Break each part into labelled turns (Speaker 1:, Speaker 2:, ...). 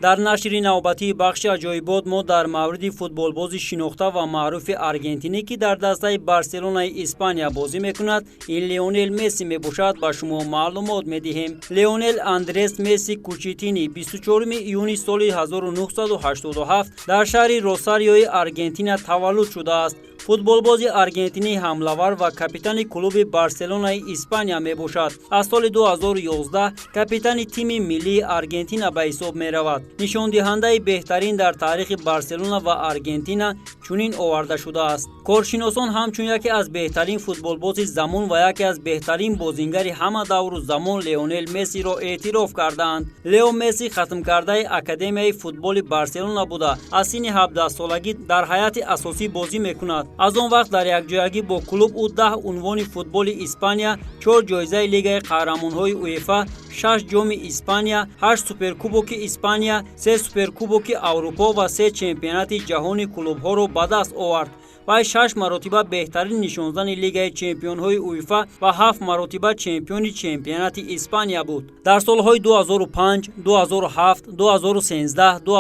Speaker 1: Дар нашри навбатии бахши аҷоибот мо дар мавриди футболбози шинохта ва маъруфи аргентинӣ, ки дар дастаи Барселонаи Испания бозӣ мекунад, ин Леонел Месси мебошад, ба шумо маълумот медиҳем. Леонел Андрес Месси Кучитини 24 июни соли 1987 дар шаҳри Росариои Аргентина таваллуд шудааст. Футболбози аргентинӣ, ҳамлавар ва капитани клуби Барселонаи Испания мебошад. Аз соли 2011 капитани тими миллии Аргентина ба ҳисоб меравад. Нишондиҳандаи беҳтарин дар таърихи Барселона ва Аргентина чунин оварда шудааст: коршиносон ҳамчун яке аз беҳтарин футболбози замон ва яке аз беҳтарин бозингари ҳама давру замон Леонел Мессиро эътироф кардаанд. Лео Месси хатмкардаи академияи футболи Барселона буда, аз синни 17-солагӣ дар ҳайати асосӣ бозӣ мекунад. Аз он вақт дар якҷоягӣ бо клуб ӯ 10 унвони футболи Испания, чор ҷоизаи Лигаи қаҳрамонҳои УЕФА, шаш ҷоми Испания, ҳашт Суперкубоки Испания, се Суперкубоки Аврупо ва се чемпионати ҷаҳони клубҳоро ба даст овард. Вай шаш маротиба беҳтарин нишонзани Лигаи чемпионҳои УЕФА ва ҳафт маротиба чемпиони чемпионати Испания буд. Дар солҳои 2005, 2007, 2013, 2015,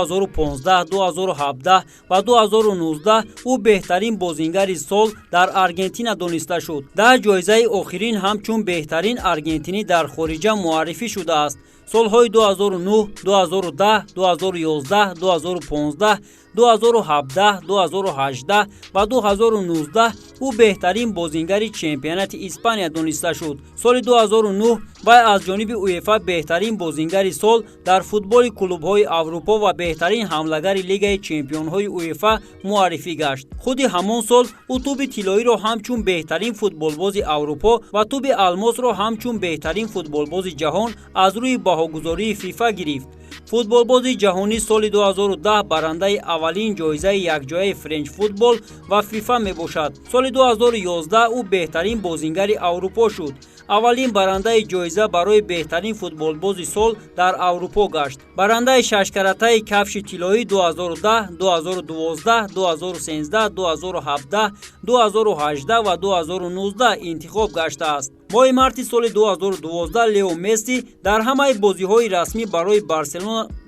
Speaker 1: 2017 ва 2019 ӯ беҳтарин бозингари сол дар Аргентина дониста шуд. 10 ҷоизаи охирин ҳамчун беҳтарин аргентинӣ дар хориҷа муаррифӣ шудааст. Солҳои 2009, 2010, 2011, 2015, 2017, 2018 ва 2019 ӯ беҳтарин бозингари чемпионати Испания дониста шуд. Соли 2009 вай аз ҷониби УЕФА беҳтарин бозингари сол дар футболи клубҳои Аврупо ва беҳтарин ҳамлагари Лигаи чемпионҳои УЕФА муаррифӣ гашт. Худи ҳамон сол ӯ тӯби тиллоиро ҳамчун беҳтарин футболбози Аврупо ва тӯби алмосро ҳамчун беҳтарин футболбози ҷаҳон аз рӯи баҳогузории ФИФА гирифт. Футболбози ҷаҳонӣ соли 2010 барандаи аввалин ҷоизаи якҷояи Френч Футбол ва ФИФА мебошад. Соли 2011 ӯ беҳтарин бозингари Аврупо шуд, аввалин барандаи ҷоиза барои беҳтарин футболбози сол дар Аврупо гашт. Барандаи шашкаратаи кафши тиллоӣ 2010, 2012, 2013, 2017, 2018 ва 2019 интихоб гаштааст. Моҳи марти соли 2012 Лео Месси дар ҳамаи бозиҳои расмӣ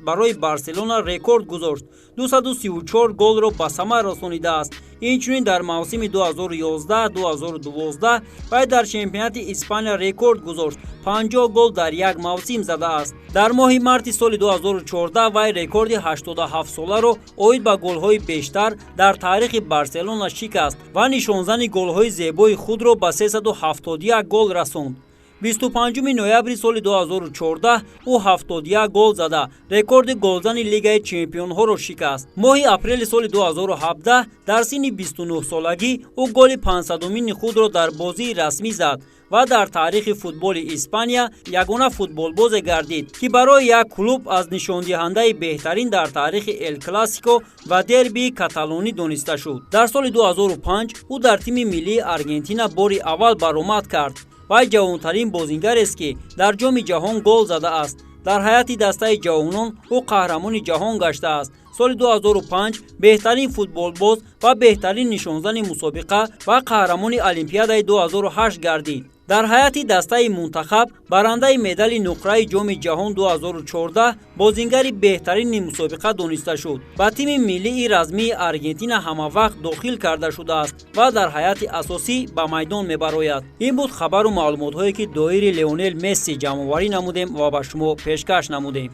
Speaker 1: барои Барселона рекорд гузошт, 234 голро ба самар расонидааст. Инчунин дар мавсими 2011-2012 вай дар чемпионати Испания рекорд гузошт, 50 гол дар як мавсим задааст. Дар моҳи марти соли 2014 вай рекорди 87-соларо оид ба голҳои бештар дар таърихи Барселона шикаст ва нишонзани голҳои зебои худро ба 371 гол расонд. 25 ноябри соли 2014 ӯ 71 гол зада, рекорди голзани Лигаи чемпионҳоро шикаст. Моҳи апрели соли 2017 дар синни 29-солагӣ ӯ голи 500-умини худро дар бозии расмӣ зад ва дар таърихи футболи Испания ягона футболбозе гардид, ки барои як клуб аз нишондиҳандаи беҳтарин дар таърихи Эл Классико ва дербии каталонӣ дониста шуд. Дар соли 2005 ӯ дар тими миллии Аргентина бори аввал баромад кард. Вай ҷавонтарин бозингарест, ки дар Ҷоми ҷаҳон гол задааст. Дар ҳайати дастаи ҷавонон ӯ қаҳрамони ҷаҳон гаштааст. Соли 2005 беҳтарин футболбоз ва беҳтарин нишонзани мусобиқа ва қаҳрамони Олимпиадаи 2008 гардид. Дар ҳайати дастаи мунтахаб барандаи медали нуқраи Ҷоми ҷаҳон 2014, бозингари беҳтарини мусобиқа дониста шуд. Ба тими миллии размии Аргентина ҳамавақт дохил карда шудааст ва дар ҳайати асосӣ ба майдон мебарояд. Ин буд хабару маълумотҳое, ки доири Леонел Месси ҷамъоварӣ намудем ва ба шумо пешкаш намудем.